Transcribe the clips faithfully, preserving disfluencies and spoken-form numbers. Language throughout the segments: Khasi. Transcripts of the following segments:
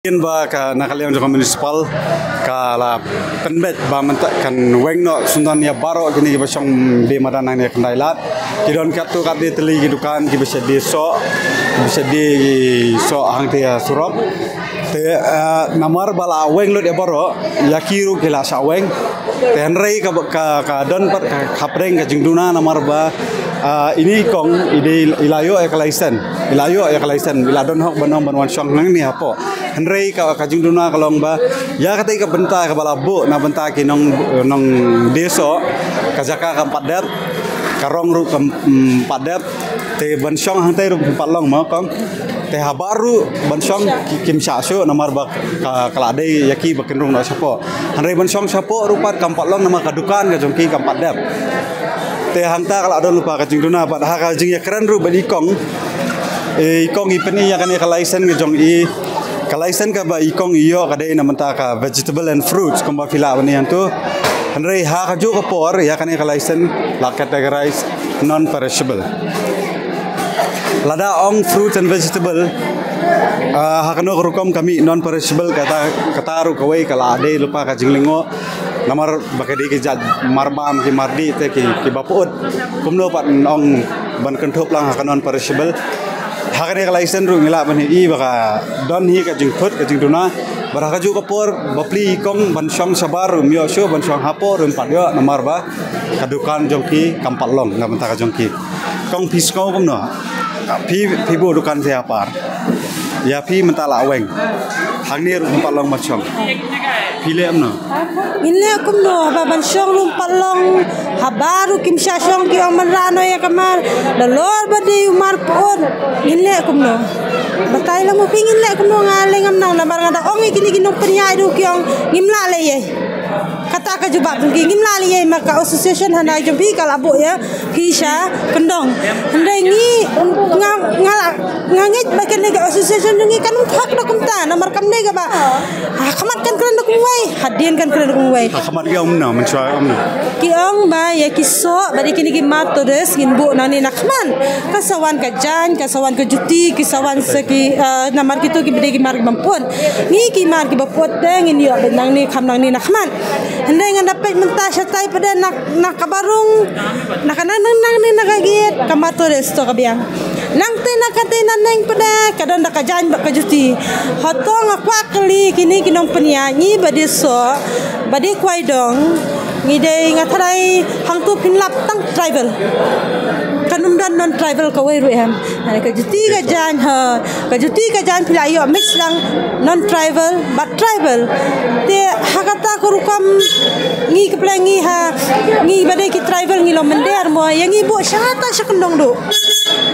Kin ba ka na ka liang jong ka municipal ka la pynbeit ba mynta kan weng noh syndon ïa baroh kine kiba shong bad madan hangne ha Khyndai Lad. Ki don katto katne tylli ki dukan kiba shait die soh, kiba shait die soh hangta ïa surok. Te, eh, namar ba la weng lut ïa baroh, ïa ki ruh ki la shah weng. Te hynrei ka, ka, ka don pat ka, ka pyrshah ka jingduna namar ba, ah, ine i kong i dei i la ïoh ïa ka license, i la ïoh ïa ka license, i la don hok ban ong ban wan shong hangne hapoh. Hynrei ka, ka jingduna ka long ba ïa kata ka bynta kaba la buh na bynta ki nong, nongdie soh, ka jaka kam pat dep, ka rong ruh kam, mm, pat dep. Te ban shong hangta ruh kam pat long mo kong. Te habar ruh ban shong ki, kim shah shuh namar ba ka, ka la dei ïa ki ba kin rung noh shapoh. Hynrei ban shong shapoh ruh pat kam pat long namar ka dukan ka jong ki kam pat dep. Te hangta ka la don lypa ka jingduna bad ha ka jingïakren ruh bad i kong. I kong i pyni ïa kane ka license ka jong i, ka license kaba i kong i ïoh ka dei na bynta ka vegetable and fruits kumba phi lah ban ïohi hangtu. Hynrei ha kajuh ka por ïa kane ka license la categorize non perishable. Lada ong fruit and vegetable, ah, ha kano ka rukom ka mih non perishable, kata, kata ruh kawei ka la dei lypa ka jinglyngngoh. Namar ba ka dei ki jait marbam ki mardih te ki, kiba pyut. Kumno pat ong ban kynthup lang ha ka non perishable. Ha kane ka license ruh ngi lah ban ïohi ba ka don hi ka jingphut ka jingduna. Bad ha kajuh ka por bapli i kong ban shong shabar ruh ym ïoh shuh, ban shong hapoh ruh ym pat ïoh namar ba ka dukan jong ki kam pat long na bynta ka jong ki. Kong phi sngew kumno? Phi, phi buh dukan te ha par. Ïa phi mynta la weng. Hangne ruh kam pat long ban shong. Phi leh kumno? Ngin leh kumno, haba ban shong ruh ym pat long, habar ruh kim shah shong ki ong ban rah noh ïa ka mar, nalor ba dei u mar pyut. Ngin leh kumno? Batai lang ma phi ngin leh kumno, nga leh ngam nang namar nga da ong ïa kine ki nongpynïaid ruh ki ong ngim lah leh ei. Kata ka jubab jong ki ngim lah leh ei, ma ka association hangne jong phi ka la buh ïa phi sha kyndong. Hynrei ngi, nga, nga la, nga ngeit ba kane ka association jong ngi kan ym thok da kumta namar kam dei kaba ha khmat kan kren da kumwei, hadien kan kren da kumwei. Ha khmat ki ong kumno, mynshuwa ong kumno? Ki ong ba ïa ki soh bad ïa kine ki mar tourist ngin buh nangne na khmat. Ka sa wan ka jaiñ, ka sa wan ka juti, ki sa wan sa ki, eh, namar kito kiba dei ki mar ki bym pyut. Ngi ki mar kiba pyut te ngin ïoh beit nangne, kham nangne na khmat. Hynrei ngan da peit mynta shatai pat de na, na kaba rung, na ka nang nang nangne na ka gate, ka mar tourist to ka biang. Nangta na kata na neng pat de ka don da ka jaiñ bad ka juti. Hato nga kwah kylli kine ki nongpynïaid, ngi ba dei soh, ba dei kwai dong, ngi dei, nga tharai hangto phin lap tang tribal. Kan ym don non tribal kawei ruh em. Hynrei ka juti ka jaiñ, ha, ka juti ka jaiñ phi la ïoh mix lang non tribal bad tribal. Te ha kata ka rukom ngi khublei ngi ha, ngi ba dei ki tribal ngi long mynder mo, ïa ngi buh shata sha kyndong duh.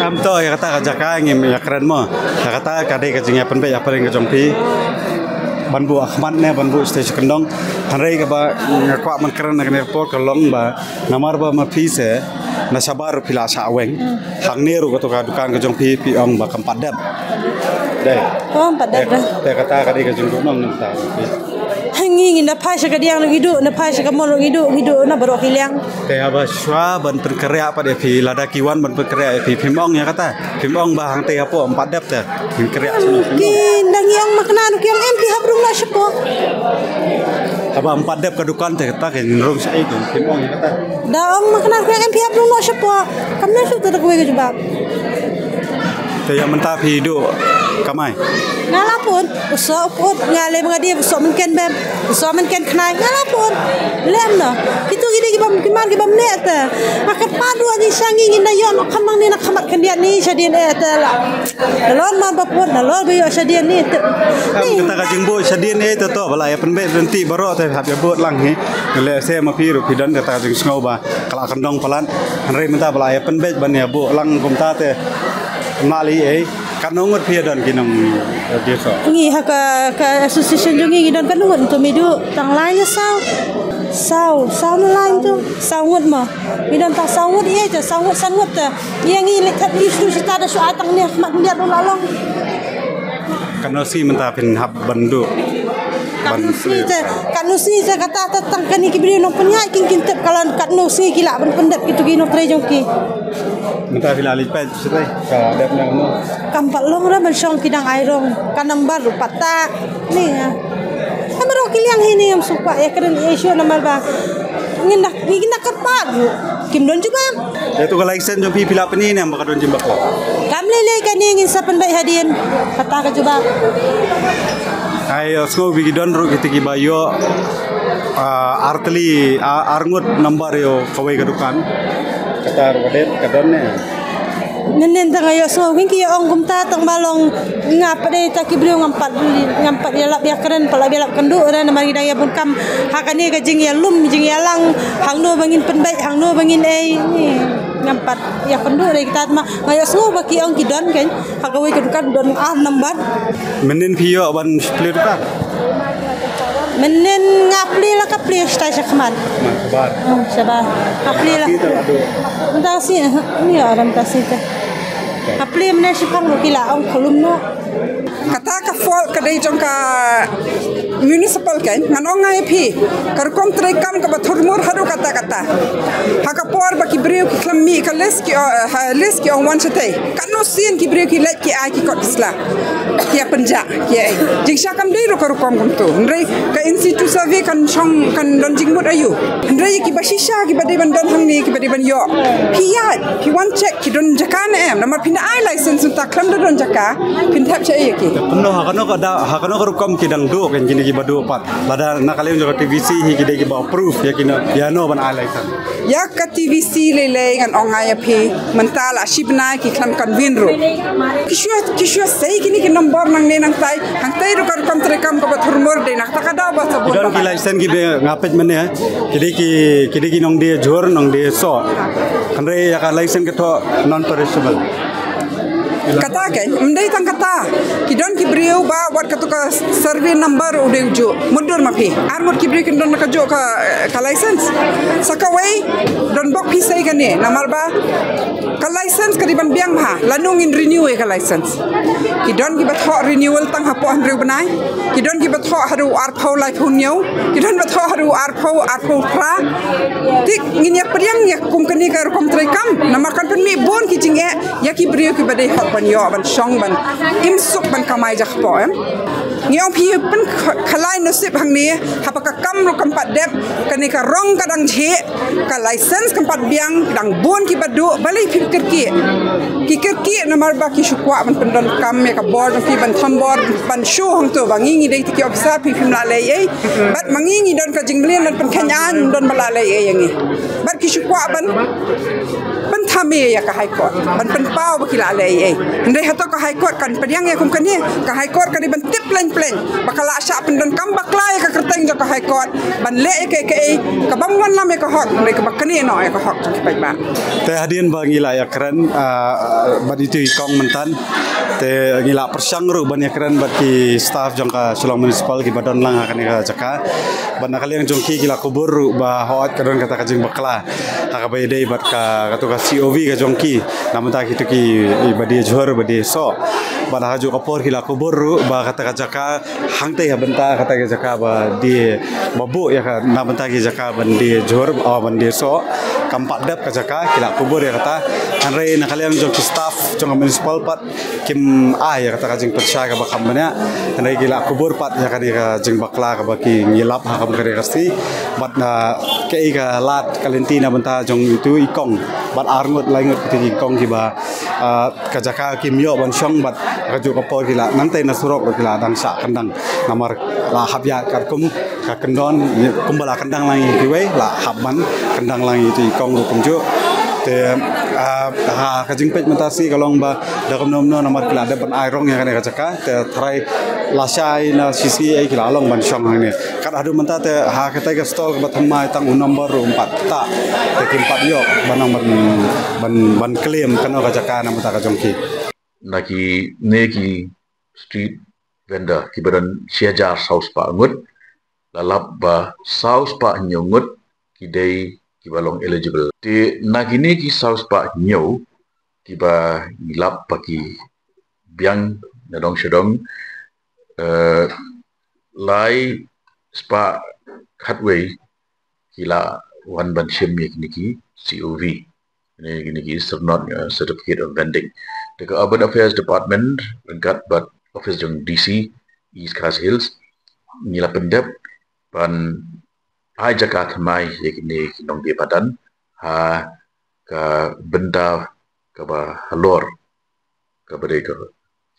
Em to, ïa kata ka jaka ngim ïakren mo. Ïa kata ka dei ka jingïapynbeit ïapynbeit ka jong phi. Ban buh ha khmat ne ban buh sha kyndong. Hynrei kaba nga kwah ban kren ha kane ka por ka long ba namar ba ma phi se na shabar phi la shah weng. Hangne ruh kato ka dukan ka jong phi phi ong ba kam pat dep. Dei. Oh, pat dep. Te, te kata ka dei ka jingduh nong nang ta phi. Ngi, ngi na phai sha kadiang ruh ngi duh, na phai sha kamon ruh ngi duh, ngi duh na baroh ki liang. Te haba shuwa ban pynkhreh pat ïa phi, lada ki wan ban pynkhreh ïa phi, phim ong ïa kata, phim ong ba hangta hapoh ym pat dep te, pynkhreh sha. Ki dang ïa ong ma kane ruh ki ong em phi hap rung noh shapoh. Haba ym pat dep ka dukan te kata kin rung shaei, phim ong ïa kata. Da ong ma kane ruh ki ong em phi hap rung noh shapoh. Kam don shuh te da kawei ka jubab. Te ïa mynta phi duh kamai? Nga la put. U soh u put, nga leh ba nga dei u soh mynken bem, u soh mynken khnai, nga la put. Lem noh. Kito ki dei ki bym, ki mar ki bym leh te. Nga kyrpad ruh ngi sha ngi, ngin da ïoh noh kham nangne na khmat khyndiat ne sha D N A te la. Nalor mar ba put, nalor ba ïoh sha D N A te. Em, kata ka jingbuh sha D N A te to ba la ïa pynbeit lynti baroh te hap ïa buh lang hi. Lehse ma phi ruh phi don kata ka jingsngew ba ka la kyndong palat. Hynrei mynta ba la ïa pynbeit ban ïa buh lang kumta te. Mali ei. Katno ngut phi ïa don ki nong, eh, diew soh? Ngi ha ka, ka association jong ngi ngi don katno ngut, to me duh tang lai ne saw. Saw, saw ne lai to. Saw ngut mo. Ngi don tang saw ngut ïa te, saw ngut san ngut te. Ïa ngi leit thep ki shu sita da shu ai tang ne khmat ndia do la long. Katno sngi mynta phin hap ban duh? Katno sngi te, katno sngi te kata te tang kane ki briew nongpynïaid kin kin tep kalan katno sngi ki lah ban pyndep kito ki nongtrei jong ki. Mynta phi la leit peit shatai ka dep na no. Kam pat long ra ban shong, ki dang ai rong, ka nambar ruh pat ta. Ni ha. Namar ki liang hi ni, ngam sngewkwah ïa kren issue namar ba ngin dak, ngin dak kyrpad ruh. Kim don jubab. Ïa tu ka license jong phi phi la pyni ne em ba ka don jingbakla? Kam lei lei kane, ngin sa pynbeit hadien. Kata ka jubab. Ai, ïa sngew ba ki don ruh kita kiba ïoh, ah, ar tylli, ah, ar ngut nambar ïa kawei ka dukan. Kata ruh ka dep, ka don ne? Nen nen tang ïa sngew, kin ki ïa ong kumta, tang ba long nga pat dei ta ki briew, ngam pat, ngam pat ïalap ïakren, pat la ïalap kynduh re namar ngi dang ïa bun kam ha kane ka jingïalum jingïalang, hangno ba ngin pynbeit, hangno ba ngin ei. Ngam pat ïa kynduh re kita, ma nga ïa sngew ba ki ong ki don kan ha kawei ka dukan don ar nambar. Mynnin phi ïoh ban plie dukan? Mynnin nga plie la ka plie shatai shakhmat. Shabar. Hmm, shabar. Ka plie la. Mynta si, ni aram ta si te. Ka plie mynne shipang ruh ki la ong khulum no. Kata ka fault ka dei jong ka municipal kan, ngan ong nga ïa phi. Ka rukom treikam kaba thurmur haduh katta katta. Ha ka por ba ki briew ki khlem mih ka list ki, eh, ha list ki ong wan shatai. Katno sien ki briew ki leit ki ai ki kot ki sla. Ki ïa pynjah, ki ïa ei. Jingshisha kam dei ruh ka rukom kumto. Hynrei ka in situ survey kan shong, kan don jingmut aïu. Hynrei kiba shisha kiba dei ban don hangne, kiba dei ban ïoh. Phi ïa, phi wan check ki don jaka ne em. Namar phin da ai license mynta khlem da don jaka, phin thep shaei ïa ki? Kumno, ha kano ka da, ha kano ka rukom ki dang duh kan kine kiba duh pat? Lada na ka liang jong ka T V C hi ki dei kiba approve ïa kino, ïano ban ai license? Ïa ka T V C lei lei ngan ong nga ïa phi, mynta la shi bnai ki khlem convene ruh. Ki shu, ki shu sei kine ki nombor nangne nangtai, hangtai ruh ka rukom treikam kaba thurmur dei na kata ka daw ba sa bun. Ki don ki license kiba nga peit mynne, ki dei ki, ki dei ki nongdie jhur, nongdie soh. Hynrei ïa ka license ka thoh non perishable. Kata kan, ym dei tang kata. Ki don ki briew ba wat katu ka survey number u dei u juh. Mutdur ma phi. Ar ngut ki briew kin don kajuh ka, ka license. Sa kawei, don bok phi sei kane. Namar ba ka license ka dei ban biang bha. Lano ngin renew ïa ka license? Ki don kiba thoh renewal tang hapoh hynriew bnai. Ki don kiba thoh haduh arphew laiphew hynñiew. Ki don ba thoh haduh arphew, arphew phra. Te ngin ïa pdiang ïa kum kane ka rukom treikam. Namar kan pynmih bun ki jingeh ïa ki briew kiba dei hok ban ïoh, ban shong, ban im suk, ban kamai jakpoh, em. Ngi ong phi pynkhalai nasib hangne, haba ka kam ruh kam pat dep, kane ka rong ka dang jhieh, ka license kam pat biang, dang bun kiba duh, balei phi kyrkieh? Ki kyrkieh namar ba ki shu kwah ban pyndonkam ïa ka bor jong ki, ban thombor, ban shu hangto ba ngi ngi dei ki officer, phi phim lah leh ei. Bad ma ngi ngi don ka jingmlien ban pynkheiñ aiñ, don ba lah leh ei ïa ngi. Bad ki shu kwah ban pynthame ïa ka High Court, ban pynpaw ba ki lah leh ei ei. Hynrei hato ka High Court kan pdiang ïa kum kane? Ka High Court ka dei ban tip pleng pleng ba ka lah shah pyndonkam bakla ïa ka kyrteng jong ka High Court ban leh ïa kaei kaei kaba ym wanlam ïa ka hok, hynrei kaba knieh noh ïa ka hok jong ki paidbah. Te hadien ba ngi la ïakren, ah, bad itu i kong mynta, te ngi la pyrshang ruh ban ïakren bad ki staff jong ka Shillong Municipal kiba don lang ha kane ka jaka. Bad na ka liang jong ki, ki la kubur ruh ba hooid ka don kata ka jingbakla ha kaba ïadei bad ka, katu ka C O V ka jong ki. Na bynta kitu ki, i ba die jhur, ba die soh. Bad ha kajuh ka por ki la kubur ruh ba kata ka jaka hangtei ha bynta kata ka jaka ba die, ba buh ïa ka, na bynta ki jaka ban die jhur, oh, ban die soh. Kam pat dep ka jaka, ki la kubur ïa kata. Hynrei na ka liang jong ki staff jong ka municipal pat kim ai ïa kata ka jingpynshai kaba kham bniah. Hynrei ki la kubur pat ïa kane ka jingbakla kaba ki ngi lap ha ka Mawkyrwat. Bad, ah, kaei ka lad ka lynti na bynta jong itu i kong bad ar ngut lai ngut kita ki kong kiba, ah, ka jaka kim ïoh ban shong bad kajuh ka por ki la nangtei na surok ruh ki la dang shah kyndang. Namar la hap ïaid katkum ka kyndon, kumba la kyndang lang ïa kiwei, la hap ban kyndang lang ïa itu i kong ruh kumjuh. Te, ah, ha ka jingpeit mynta shi ka long ba da kumno kumno namar ki la dep ban ai rong ïa kane ka jaka, te tharai lashai na shisngi ei ki la long ban shong hangne. Kat haduh mynta te ha katai ka stall kaba thymmai tang u number ruh ym pat tah. Te kim pat ïoh ban nang ban, ban, ban claim kano ka jaka na bynta ka jong ki. Na kine ki street vendor kiba don shi hajar saw spah ngut, la lap ba saw spah hynñiew ngut ki dei kiba long eligible. Te na kine ki saw spah hynñiew kiba ngi lap ba ki biang na dong sha dong, eh, lai spah khatwei ki la wan ban shim ïa kine ki C O V. Kine kine ki syrnod, uh, certificate of vending. Te ka Urban Affairs Department ryngkat bad office jong D C East Khasi Hills ngi la pyndep ban ai jaka thymmai ïa kine ki nongdie madan ha ka bynta kaba halor, kaba dei ka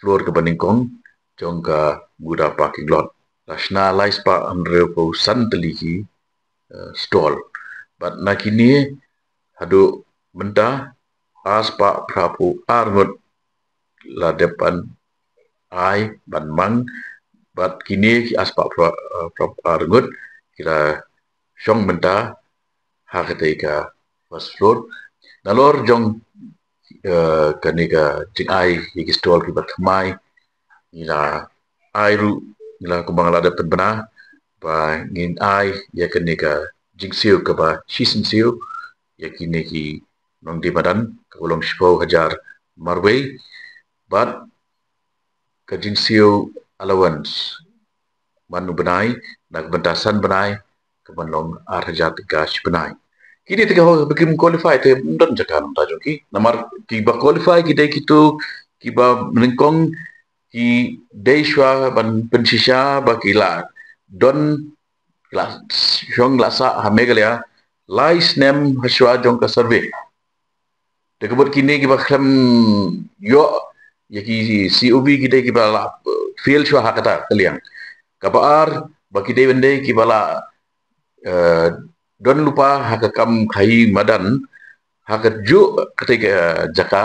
floor kaba nyngkong jong ka Guda parking lot. La shna lai spah hynriewphew san tylli ki, eh, stall. Bad na kine haduh mynta ar spah phraphew ar ngut la dep ban ai ban mang, bad kine ki ar spah phra-, eh, phraphew ar ngut ki la shong mynta ha katei ka first floor. Nalor jong, eh, kane ka jingai ïa ki stall kiba thymmai ngi la ai ruh, ngi la, kumba nga la dep pynbna ba ngin ai ïa kane ka jingsiew kaba shisien siew ïa kine ki nongdie madan, kaba long shiphew hajar marwei, bad ka jingsiew allowance man u bnai na ka bynta san bnai ka ban long ar hajar tyngka shi bnai. Kine te ki hok ba kim qualify te ym don jaka na ka bynta jong ki. Namar kiba qualify ki dei kito kiba nyngkong ki dei shuwa ban pynshisha ba ki la don, la shong la sah ha Meghalaya lai snem ha shuwa jong ka survey. Te ka mut kine kiba khlem ïoh ïa ki C O V ki dei kiba la, eh, fail shuwa ha kata ka liang. Kaba ar, ba ki dei ban dei kiba la, eh, don lypa ha ka kam khaïi madan ha kajuh katei ka jaka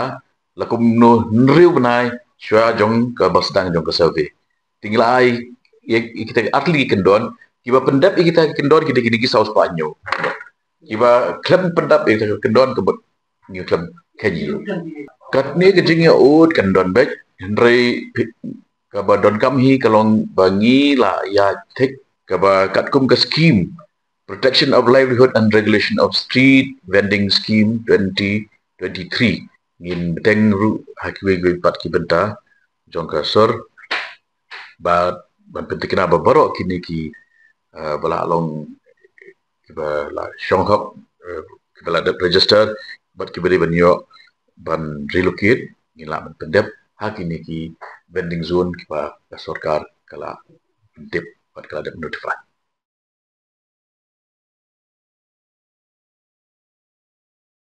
la kumno hynriew bnai shuwa jong kaba sdang jong ka survey. Te ngi la ai ïa, ïa kita artylli ki kyndon, kiba pyndep ïa kita ki kyndon ki dei kine ki saw spah hynñiew. Kiba khlem pyndep ïa kita ki kyndon ka mut ngi khlem kheiñ. Katne ka jingïaud kan don beit, hynrei kaba donkam hi ka long ba ngi la ïaid thik kaba katkum ka scheme Protection of Livelihood and Regulation of Street Vending Scheme twenty twenty-three. Ngin bteng ruh ha kiwei kiwei pat ki bynta jong ka sor, bad ban pynthikna ba baroh kine ki, eh, ba la long, kiba la shong hok, eh, kiba la dep register bad kiba dei ban ïoh ban relocate, ngin lah ban pyndep ha kine ki vending zone kiba ka sorkar ka la pyntip bad ka la dep notify.